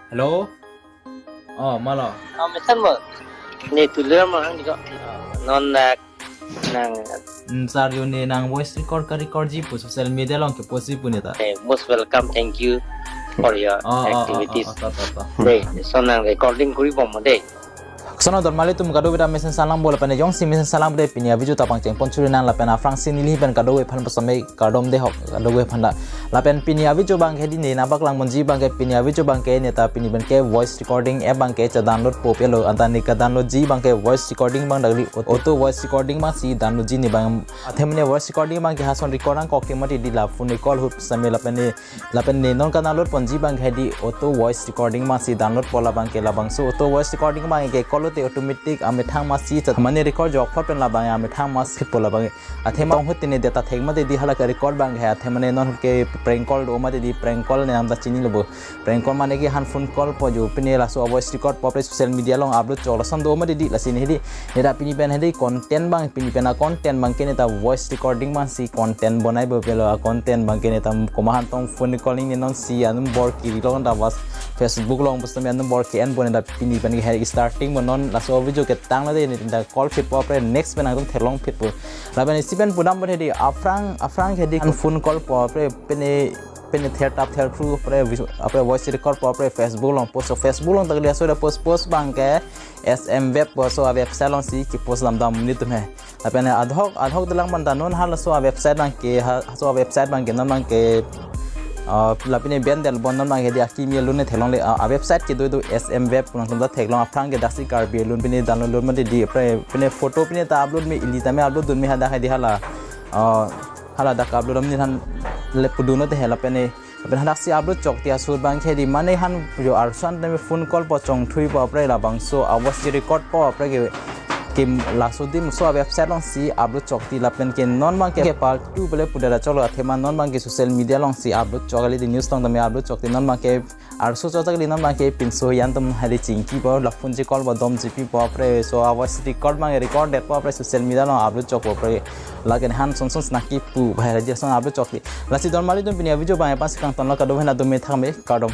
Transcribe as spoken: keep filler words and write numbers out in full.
Hello? Oh, malo. Ah, mesan mo. Ne tulir mo hang diko. Ah, non dak nang. Hmm, sir, yo ne nang voice record ka record ji pu social media along ke post ji pu ne ta. Eh, most welcome. Thank you for your Oh, oh, oh, activities. Oh, oh, to, to, to. Dei, so nang recording kuri bom mo dei. Sono dormali tum kado beda mesen salam bo lapen jongsi mesen salam de pini a-video ta pangcheng pon churi nang lapen aphrangsi neli pen kado we phan pasame kardom de hok kado we phan da. Lapen pini a-video bang ke di ne nabak lang monji bang ke pini a-video bang ke ne ta pini bang ke voice recording app bang ke cha download po pelo anta ne ka download ji bang ke voice recording bang dagli auto voice recording bang si download ji ne bang athe mane voice recording bang ke hason record nangkok ke mati di la phone call hut same lapen ne lapen ne non ka download ponji bang ke di auto voice recording bang si download po labang ke labangso auto voice recording bang ke call te automatic amethang masi chat mane record jok phot pen labang amethang masi po labang athe ma hut ne data thek mate di hala ka record bang ke athe mane non ke prank call do mate di prank call ne nam ta chini lo bo prank call mane ke han phone call po jo pine laso voice record po pre social media along upload chok lason do mate di lasi ne di ne da pini pen hedi content bang pini pen a content bang ke ne ta voice recording bang si content bonai bo pelo a content bang ke ne ta komahan tong phone calling ne non si anum bor kiri long da was Facebook along pusam anum bor ke en bo ne da pini pen ke hedi starting bo non laso video ke tang la de ne ta call phit po pre next pen angtum thelong phit po lapen isi pen pudam bo hedi aphrang aphrang hedi phone call po pre pene pene ther tap ther phru pre vis- apre voice record po pre Facebook along post Facebook along tagli aso da post post bang ke S M web po so a website along si ke post lam dam ni tum he lapen adhok adhok delang man da non hal so a website bang ke ha so a website bang ke non bang ke ah, lapine ben del bon non bang ke di akimi lun ne thelong le a a website ke do do S M web pun tum da theklong aphrang ke daksi Karbi lun pine download lun mate di pre pine photo pine ta upload me ili ta me upload dun me hada hadi hala ah, hala dak upload am ni han le puduno te hela pene lapen hadak si upload chok ti asur bang ke di mane han yo arsan te phone call po chongthui po pre labangso a voice record po pre ke kim laso dim so a website along si upload chok ti lapen ke non bang ke part two bele pudara cholo athema non bang ke social media along si upload chok ali di news tong tame upload chok ti non bang ke arso chok ta kali non bang ke pinso yan tum hali chingki po la phone ji call bo dom ji pi po pre so a voice record bang record det po pre social media along upload chok po pre laken han son son snaki pu bhai raja son upload chok ti lasi dormali tum pini a video bang pas kang ton la kado hena dum me thang me kardom